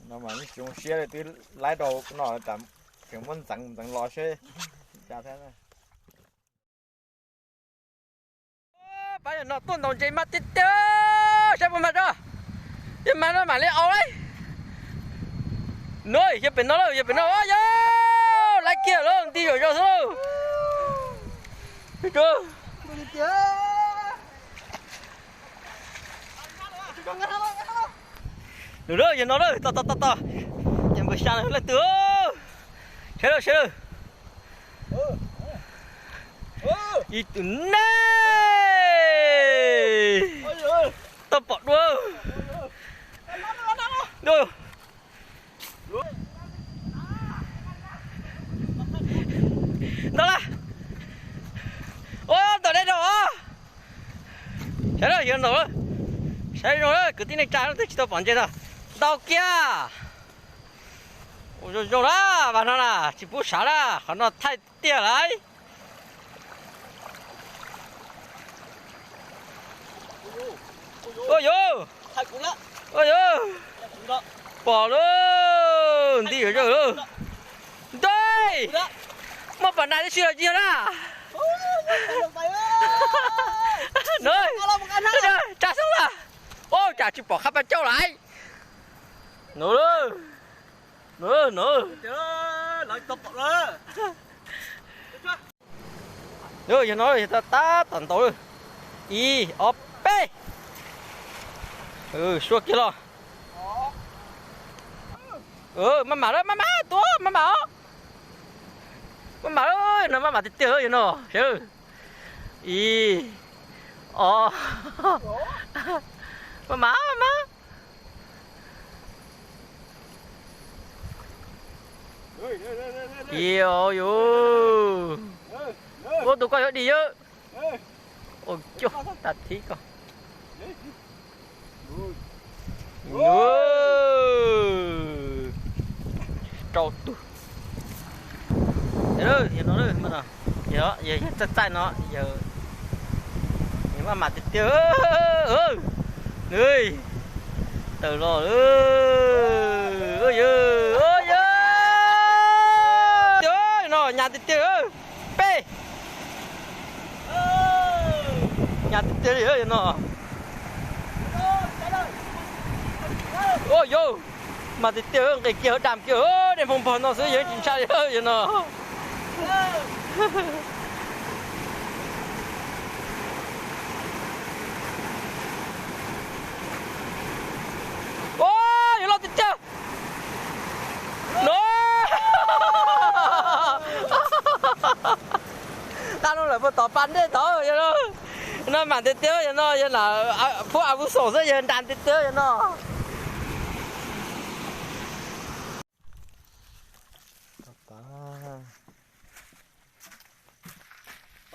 No mas yeej tsis zoo siab li, twb laib rau no tas tseem muab ntxeev ntxeev los seb cas thiab. Pab yog no tuaj ntaus ntses mas tiag tiag, saib puas mag tso. Yog mag no mam li au lauj. No yog pem no lauj, yog pem no, yog laib kiag lauj, nti zom zaws xwb lauj. Nws yog no lauj, tos tos tos tos. Ces npawg xya leej twg, saib lauj saib lauj. Ib tug nej, tau pom dua. Ntau lawm. Ua ntau deb rau os. Saib na, yog ntau lawm. Saib zoo lawm, kwv tij neej tsa twb tsis tau pom ntses na. Ntau kiag. Ua zoo zoo na, vas no na tsis pub sav na, qhov no thaij tiag lauj. Ua yus, ua yus, pom lauj, nti zom zaws lauj. Ntej, muaj pas nas tib si los tsis yog na. Tsa xoob lawm. Ua cas tsis pom qab pab caug lawm. Nov, nov. Yog no yog tab tom ntaus. Ib ob peb. Suab kiag los. Maj mam lawm, maj mam tuaj, maj mam os. Maj mam lawm, no maj mam tiag tiag yog no. Ib ob, maj mam, maj mam. Ib ob yus. Ua tus koj yuav dim yawg. Ua cuag tag thib koj. Rau tus. Yog no, yog txaij txaij no, yog maj mam tiag tiag. Tawm los, yog, yog no nyas tiag tiag. Peb, nyas tiag tiag li yog no. Ua yus, mas tiag tiag, nqis kiag hauv dam kiag, dej hmoo npog no xwb yog tsis ntshai li yog no. Ua, yuav loj tiag tiag. No, tag no lawm puag tom pas ntej tod yog no. No mam tiag tiag yog no, yog na, phub a vuv xoom xwb yog nras tiag tiag yog no.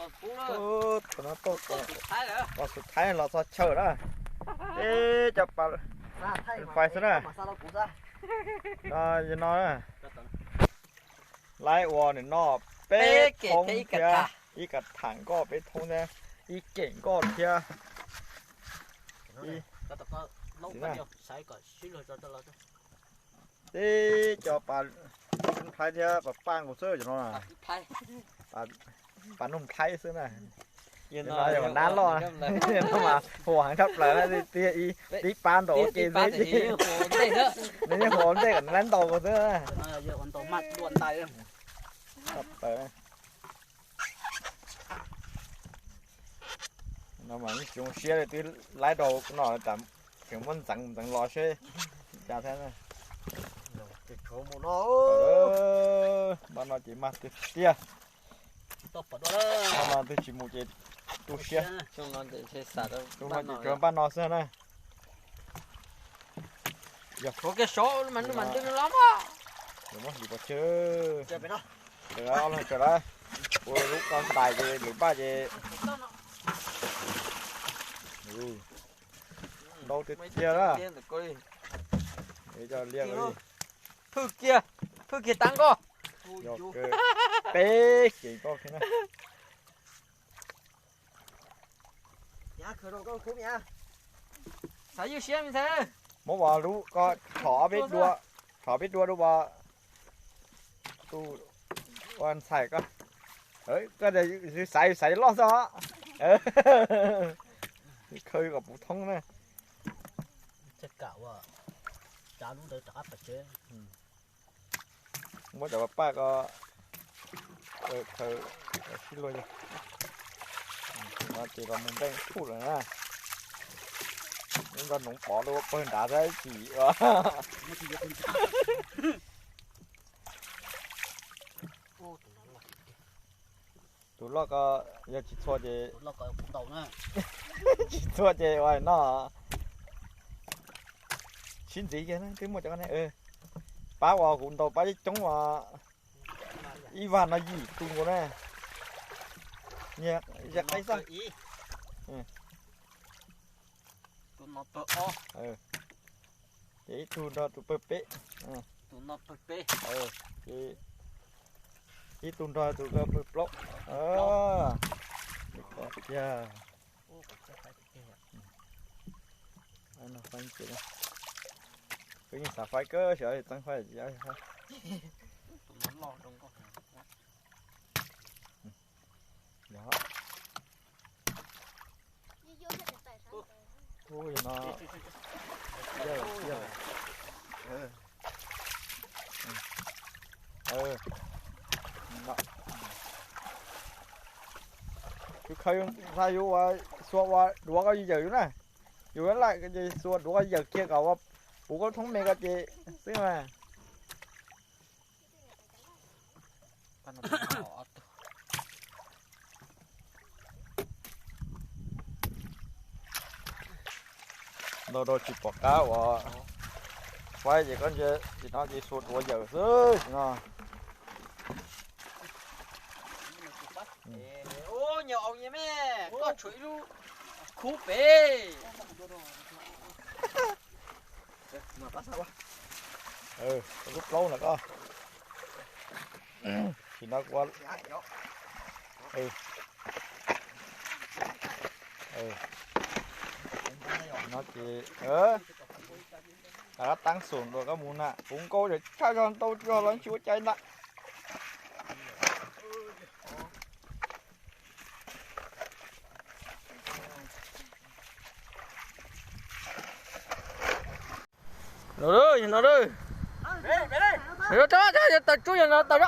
Thaum no tau, thaum xub thaib los txog chaw na. Eb, cov pas fais xwb na. No, yog no na. Laib ua nim no peb thoob thiab, ib kav tham nkoj peb thoob thiab, ib kem nkoj thiab. Teb cov pas nplhaib thiab pas paj nkaus xwb cov no. Pas nplhaib xwb na. Yog no yog nab loj, no mas huam heev tshaj plaws na, tib pab ntaus ua ke xwb. Nws yeej huam ua ntej kom nws laib ntaus xwb. No mas tsis zoo siab li, twb laib rau no tas tseem muab ntxeev ntxeev los seb cas thiab. Pab no ces mag tiag tiag. Pab no twb tsis mus ces tu siab. Tus no ces tsuas pab no xwb na. Yog muab hliv pov tseg. Tawm ob leeg tawm lawm, ua lub koj ntais ces lwm paj ces ntau tiag tiag na. Phwj kiag, phwj kiag tag nkoj. Yog peb kev nkoj thiab na. Xav ywj siab me ntxhais. Muab vas lub ko txhom ob peb dua. Thov peb dua dua pos. Tus ua ntxhais koj, koj xaiv xaiv loj xwb os. Khaws kom puv thoob na. Muab cov paj ko khaws sib luag. No ces los mus npeej thuj lawm na. Lub nrog noov pov rau pawg nrad thiab ib chim. Tus loj ko yog tsis txhua ces, tsis txhua ces ua no. Sib ntxiv kiag twb muaj cov ko ne. Pab uas kuv ntaus pab coob coob uas ib vag no yim tus nkaus na. Nyias qaib xwb. Ces ib tug nrog tus pawg peb. Ib tug nrog tus ko pawg plaub. Tiag. Peb yeej xav faib kawg, xyov txeeb faib tsis faib. Kuv khaws ntxhais yus ua xuas ua duav koj yawm yus na. Yus laj ces xuas duav koj yawm kiag kom ua puv koj thoob me ko ces xwb mas. Ntau rau tsis pom qab uas faib ces koj ntsia tim no ces xuas duav yawm xwb no. Ua nyuag au me, koj tshuav ib lub khub pem. Lub plaub ntawm koj. Sim no kuv, no ces, a, taab xum dua koj mus na, puv nkaus tshaj zog ntau zog los tsis ua cai ntag. No, no, tawm tsuab yog no tawm.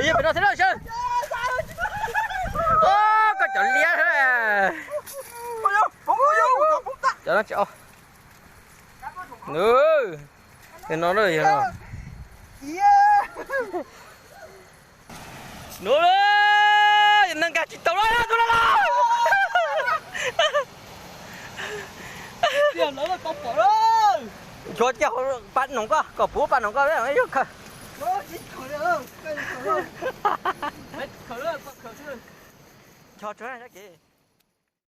Yog pem no thiab sawv. Koj cov liab. Cov no tsis, no, yog no. No, yog no nkag tsis tau lawm, tus no los. Tshuav coj pab noog koj, kom puv pab noog koj, yog khaws. Ncho tsuag na, kev.